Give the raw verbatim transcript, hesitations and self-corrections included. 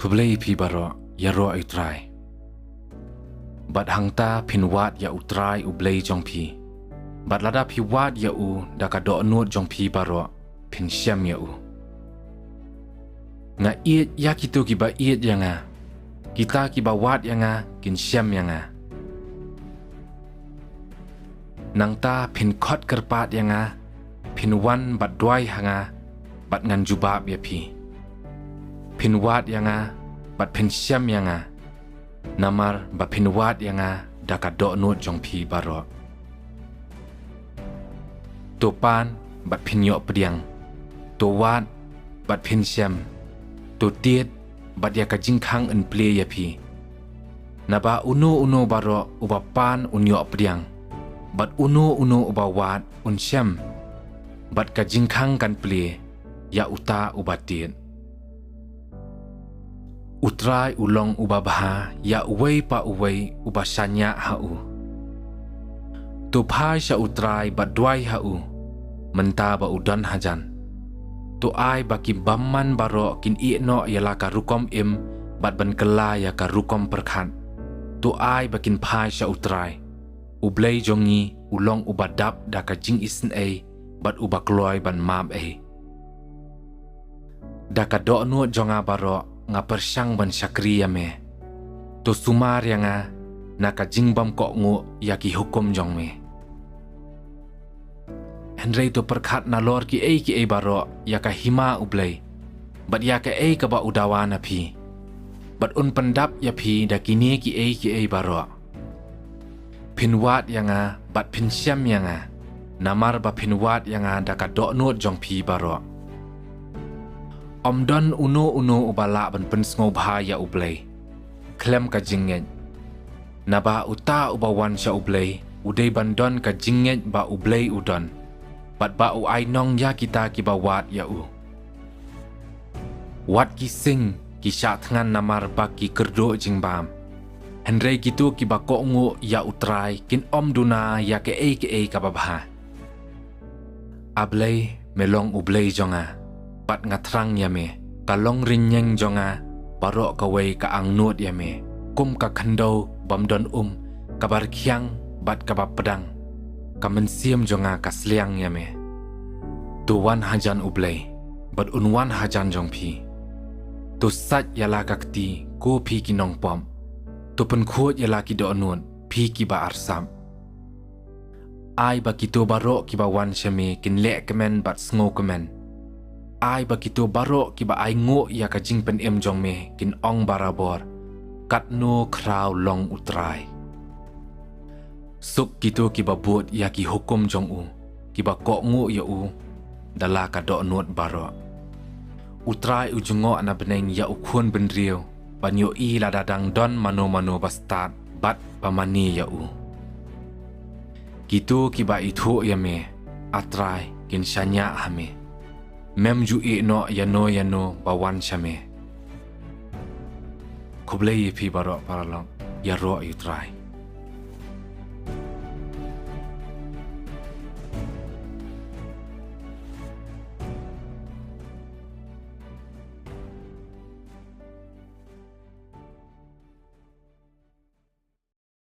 Khublei ïa phi baroh, ïaroh ïa u Trai. Bad hangta phin wad ïa u Trai u Blei jong phi. Bad lada phi wad ïa u da ka dohnud jong phi baroh, phin shem ïa u. Nga ïeit ïa kito kiba ïeit ïa nga. Kita kiba wad ïa nga kin shem ïa nga. Nangta phin khot kyrpad ïa nga, phin wan bad duwai ha nga, bad ngan jubab ïa phi. Phin wad ïa nga, bad phin shem ïa nga. Namar ba phin wad ïa nga da ka dohnud jong phi baroh. To pan bad phin ïoh pdiang. To wad bad phin shem. To tied bad ïa ka jingkhang yn plie ïa phi. Naba uno uno baroh uba pan un ïoh pdiang. Bad uno uno uba wad un shem. Bad ka jingkhang kan plie ïa uta uba tied. U Trai u long uba bha ïa uwei pa uwei uba shaniah ha u. To phai sha u Trai bad duwai ha u, mynta ba u don hajan. To ai ba ki bymman baroh kin ïeh noh ïa la ka rukom im bad ban kylla ïa ka rukom pyrkhat. To ai ba kin phai sha u Trai. U Blei jong ngi u long uba dap da ka jingisynei bad uba kloi ban map ei. Da ka dohnud jong nga baroh nga pyrshang ban shakri ïa me. To sumar ïa nga na ka jingbym kohnguh ïa ki hukum jong me. Hynrei to pyrkhat nalor kiei kiei baroh ïa ka hima u Blei, bad ïa kaei kaba u dawa na phi. Bad un pyndap ïa phi da kine kiei kiei baroh. Phin wad ïa nga bad phin shem ïa nga, namar ba phin wad ïa nga da ka dohnud jong phi baroh. Ym don uno uno uba lah ban pynsngewbha ïa u Blei khlem ka jingngeit. Naba uta uba wan sha u Blei u dei ban don ka jingngeit ba u Blei u don, bad ba u ai nong ïa kita kiba wad ïa u. Wat ki sing ki shah thngan namar ba ki kyrduh jingbam. Hynrei kito kiba kohnguh ïa u Trai kin ym duna ïa kaei kaei kaba bha. A Blei, me long u Blei jong nga, bad nga thrang ïa me. Ka longrynïeng jong nga baroh kawei ka angnud ïa me, kum ka khyndew bym don um, kaba rkhiang bad kaba pdang. Ka mynsiem jong nga ka sliang ïa me. To wan hajan u Blei, bad un wan hajan jong phi. To sait ïa la ka kti, ko phi ki nongpop. To pynkhuid ïa la ki dohnud, phi kiba arsap. Ai ba kito baroh kiba wan sha me kin leh kmen bad sngewkmen. Ai ba kito baroh kiba ainguh ïa ka jingpynim jong me kin ong barabor, katno khraw long u Trai. Suk kito kiba bud ïa ki hukum jong u, kiba kohnguh ïa u da la ka dohnud baroh. U Trai u jngoh na bneng ïa u khun bynriew ban ïohi lada dang don mano mano ba stad bad ba mane ïa u. Kito kiba ithuh ïa me, A Trai, kin shaniah ha me. Mem ju ïeh noh ïano ïano ba wan sha me. Khublei ïa phi baroh paralok, ïaroh ïa u Trai.